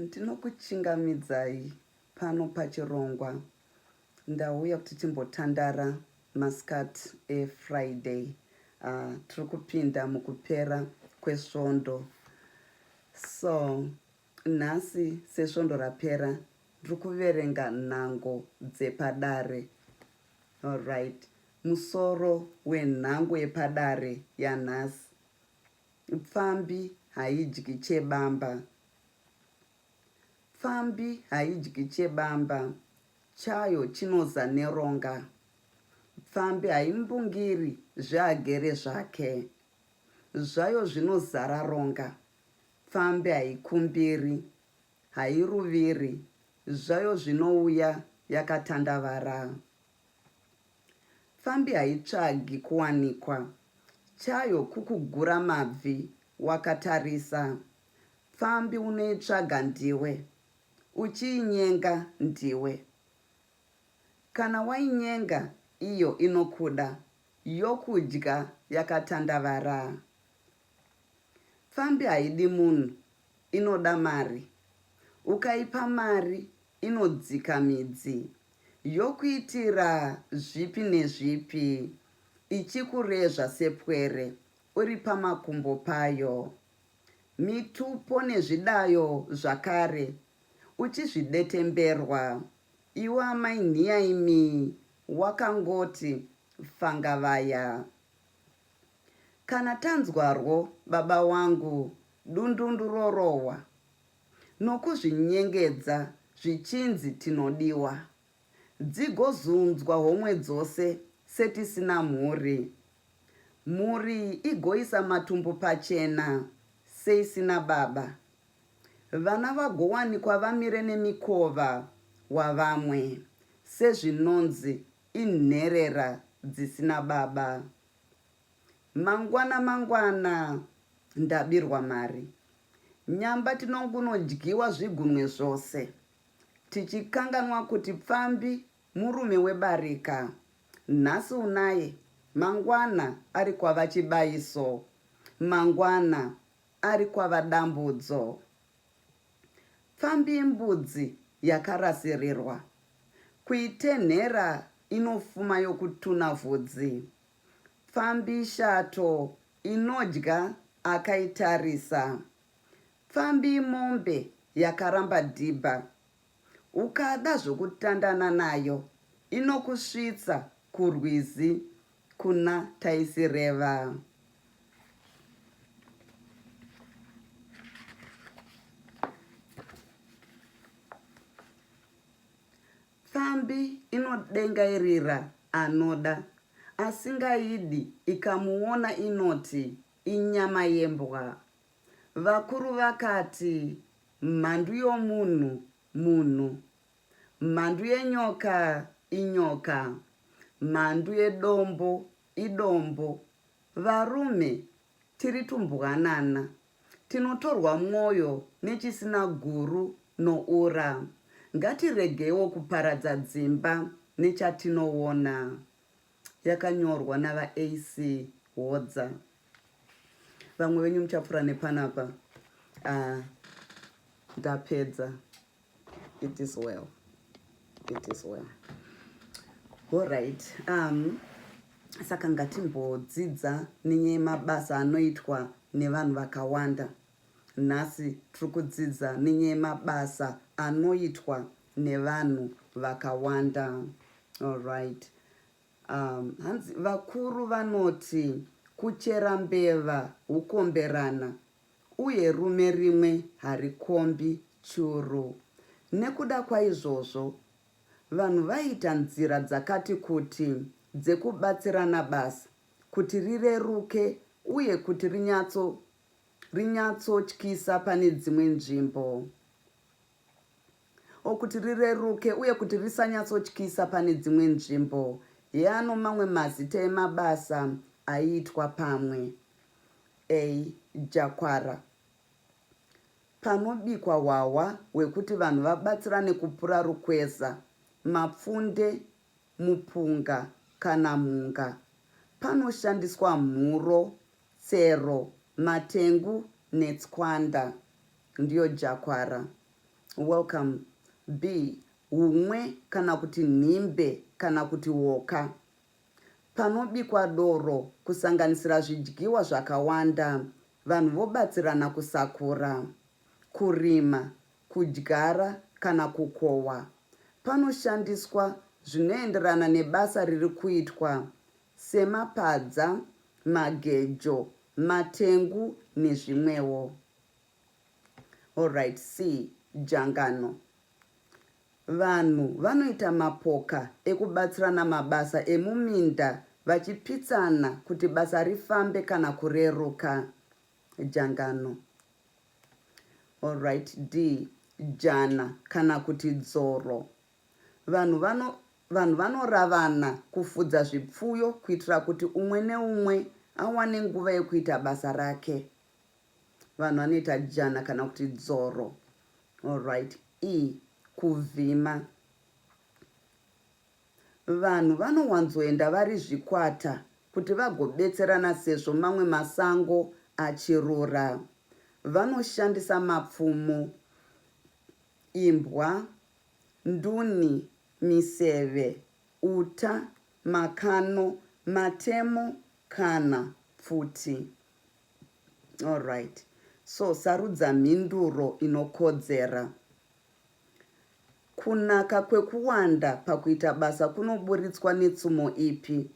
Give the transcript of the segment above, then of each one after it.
Ndinokuchingamidzai pano pachirongwa. Ndauya kuti timbotandara masikati eFriday. Uh, tiri kupinda mukupera kwesvondo. So, nhasi sesvondo rapera ndiri kuverenga nhango dzepadare. Alright. Musoro wenhango yepadare yanhasi. Pfambi haidyi chebamba. Pfambi haidyi chebamba, chayo chinoza neronga. Pfambi haimbungiri zveagere zvake, zvayo zvinozara ronga. Pfambi haikumbiri, hairuviri, zvayo zvinouya yakatandavara. Pfambi haitsvagi kuwanikwa, chayo kukugura mabvi wakatarisa. Pfambi unoitsvaga ndiwe, uchiinyenga ndiwe. Kana wainyenga iyo inokuda, yokudya yakatandavara. Pfambi haidi munhu, inoda mari. Ukaipa mari inodzika midzi, yokuitira zvipi nezvipi, ichikurezva sepwere uri pamakumbo payo. Mitupo nezvidayo zvakare uchizvidetemberwa iwe amai nhiya imii wakangoti fangavaya. Kana tanzwarwo baba wangu dundundu rorohwa nokuzvinyengedza zvichinzi tinodiwa. Dzigozunzwa homwe dzose setisina mhuri. Mhuri igoisa matumbu pachena seisina baba. Vana vagowanikwa vamire nemikova wavamwe sezvinonzi inherera dzisina baba. Mangwana mangwana ndabirwa mari. Nyamba tinongunodyiwa zvigunwe zvose. Tichikanganwa kuti pfambi murume webarika. Nhasi unaye, mangwana ari kwaVaChibaiso, mangwana ari kwaVaDambudzo. Pfambi imbudzi yakarasirirwa. Kuitenhera inofuma yokutuna vhudzi. Pfambi ishato inodya akaitarisa. Pfambi imombe yakaramba dhibha. Ukada zvokutandana nayo inokusvitsa kurwizi kuna Taisireva. Pfambi inodengairira anoda, asingaidi ikamuona inoti inyama yembwa. Vakuru vakati mhandu yomunhu munhu, mhandu yenyoka inyoka, mhandu yedombo idombo. Varume tiri tumbwanana tinotorwa mwoyo nechisina guru noura. Ngatiregeiwo kuparadza dzimba nechatinoona. Yakanyorwa naVaAC Hodza. Vamwe venyu muchapfuura nepanapa. Uh, ndapedza. It is well. It is well. All right. Um, saka ngatimbodzidza nenyaya yemabasa anoitwa nevanhu vakawanda. Nhasi tiri kudzidza nenyaya yemabasa anoitwa nevanhu vakawanda. All right. Um, hanzi vakuru vanoti kuchera mbeva hukomberana uye rume rimwe harikombi churu. Nekuda kwaizvozvo, vanhu vaiita nzira dzakati kuti dzekubatsirana basa kuti rireruke uye kuti rinyatso rinyatsotyisa pane dzimwe nzvimbo. O kuti rireruke uye kuti risanyatsotyisa pane dzimwe nzvimbo. Heano mamwe mazita emabasa aiitwa pamwe. A. Jakwara. Panobikwa hwahwa hwekuti vanhu vabatsirane kupura rukweza, mapfunde, mupunga kana mhunga. Panoshandiswa mhuro, tsero, matengu netswanda. Ndiyo jakwara. Welcome. B. Humwe kana kuti nhimbe kana kuti woka. Panobikwa doro kusanganisira zvidyiwa zvakawanda, vanhu vobatsirana kusakura, kurima, kudyara kana kukohwa. Panoshandiswa zvinoenderana nebasa riri kuitwa semapadza, magejo, matengu nezvimwewo. Alright, C. Jangano. Vanhu vanoita mapoka ekubatsirana mabasa emuminda vachipitsana kuti basa rifambe kana kureruka. Jangano. Alright, D. Jana kana kuti dzoro. Vanhu vano vanhu vanoravana kufudza zvipfuyo kuitira kuti umwe neumwe awane nguva yekuita basa rake. Vanhu vanoita jana kana kuti dzoro. Alright. E. Kuvhima. Vanhu vanowanzoenda vari zvikwata kuti vagobetserana sezvo mamwe masango achirura. Vanoshandisa mapfumo, imbwa, nduni, miseve, uta, makano, matemo kana pfuti. Alright. So sarudza mhinduro inokodzera. Kunaka kwekuwanda pakuita basa kunoburitswa netsumo ipi?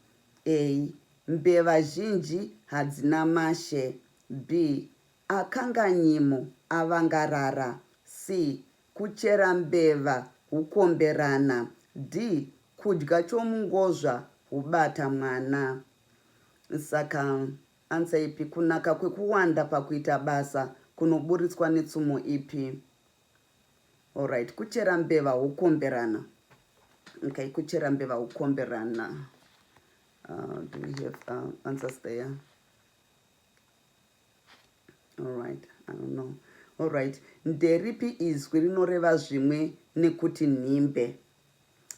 A. Mbeva zhinji hadzina mashe. B. Akanga nyimo avangarara. C. Kuchera mbeva hukomberana. D. Kudya chomungozva hubata mwana. Saka Answer ipi? Kunaka kwekuwanda pakuita basa kunoburitswa netsumo ipi? Alright, kuchera mbeva hukomberana. Okay, kuchera mbeva hukomberana. Do we have answers there? Alright, I don't know. Alright, nderipi izwi rinoreva zvimwe nekuti nhimbe?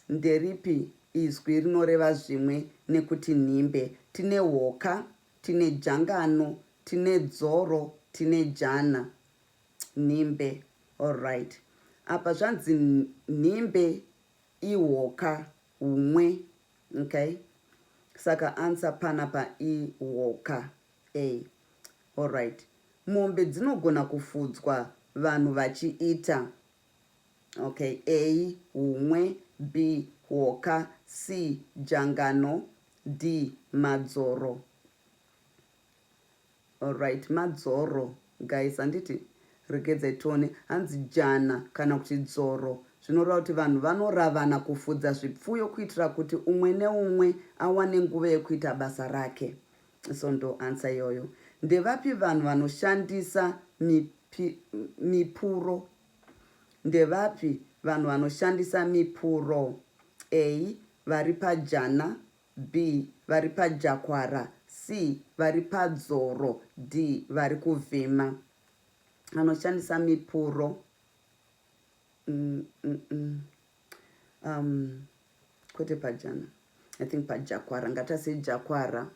Nderipi izwi rinoreva zvimwe nekuti nhimbe? Tine hoka, tine jangano, tine dzoro, tine jana. Nhimbe. Alright. Apa zvanzi nhimbe ihoka humwe. Okay. Saka answer panapa ihoka. A. Alright. Mombe dzinogona kufudzwa vanhu vachiita. Okay, A, humwe, B, hoka, C, jangano, D, madzoro. Alright, madzoro guys, handiti? Regedzai tione. Hanzi jana kana kuti dzoro zvinoreva kuti vanhu vanoravana kufudza zvipfuyo kuitira kuti umwe neumwe awane nguva yekuita basa rake. So ndo answer iyoyo. Ndevapi vanhu vanoshandisa mipi, mipuro? Ndevapi vanhu vanoshandisa mipuro? A. Vari pajana B. Vari pajakwara C. Vari padzoro D. Vari kuvhima. Vanoshandisa mipuro mm, mm, mm. Kwete pajana. I think pajakwara. Ngatasei jakwara.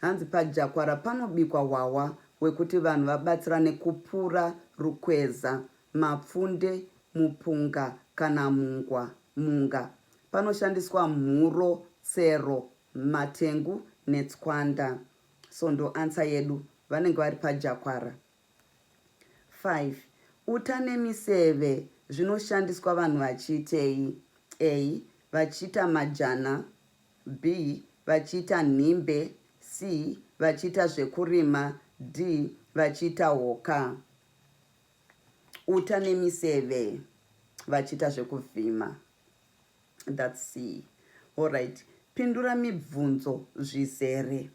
Hanzi pajakwara panobikwa hwahwa hwekuti vanhu vabatsirane kupura rukweza, mapfunde, mupunga kana mungwa, munga. Panoshandiswa mhuro, tsero, matengu netswanda. So ndo answer yedu. Vanenge vari pajakwara. 5. Uta nemiseve zvinoshandiswa vanhu vachiitei? A. Vachiita majana. B. Vachiita nhimbe. C. Vachiita zvekurima. D. Vachiita hoka. Uta nemiseve vachiita zvekuvhima. That's C. Alright. Pindura mibvunzo zvizere.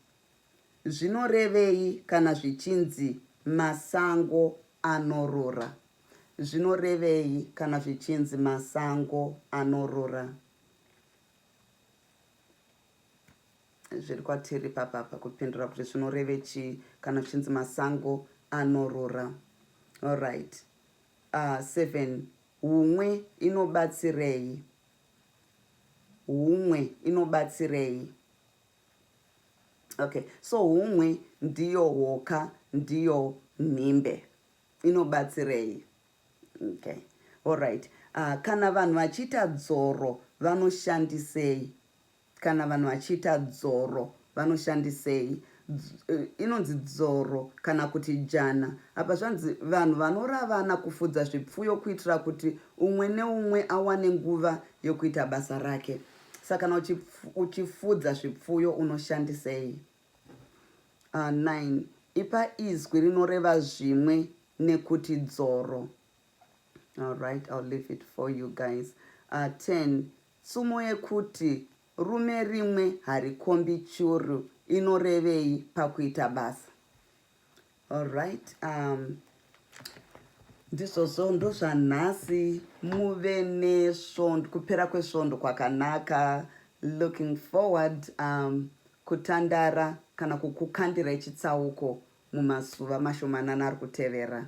Zvinorevei kana zvichinzi masango anorura? Zvinorevei kana zvichinzi masango anorura? Zviri kwatiri papapa kupindura kuti zvinoreve chii kana zvichinzi masango anorura. Alright. 7. Humwe inobatsirei? Humwe inobatsirei? Okay, so humwe ndiyo hoka, ndiyo nhimbe. Inobatsirei? Okay. Alright. Kana vanhu vachiita dzoro vanoshandisei? Kana vanhu vachiita dzoro vanoshandisei? Inonzi dzoro kana kuti jana. Apa zvanzi vanhu vanoravana kufudza zvipfuyo kuitira kuti umwe neumwe awane nguva yokuita basa rake. Saka kana uchifudza zvipfuyo unoshandisei? 9. Ipa izwi rinoreva zvimwe nekuti dzoro. Alright, I'll leave it for you guys. 10. Tsumo yekuti rume rimwe harikombi churu inorevei pakuita basa? Alright, ndizvozvo ndozvanhasi. Muve nesvondo, kupera kwesvondo kwakanaka. Looking forward kutandara kana kukukandirai chitsauko mumazuva mashomanana ari kutevera.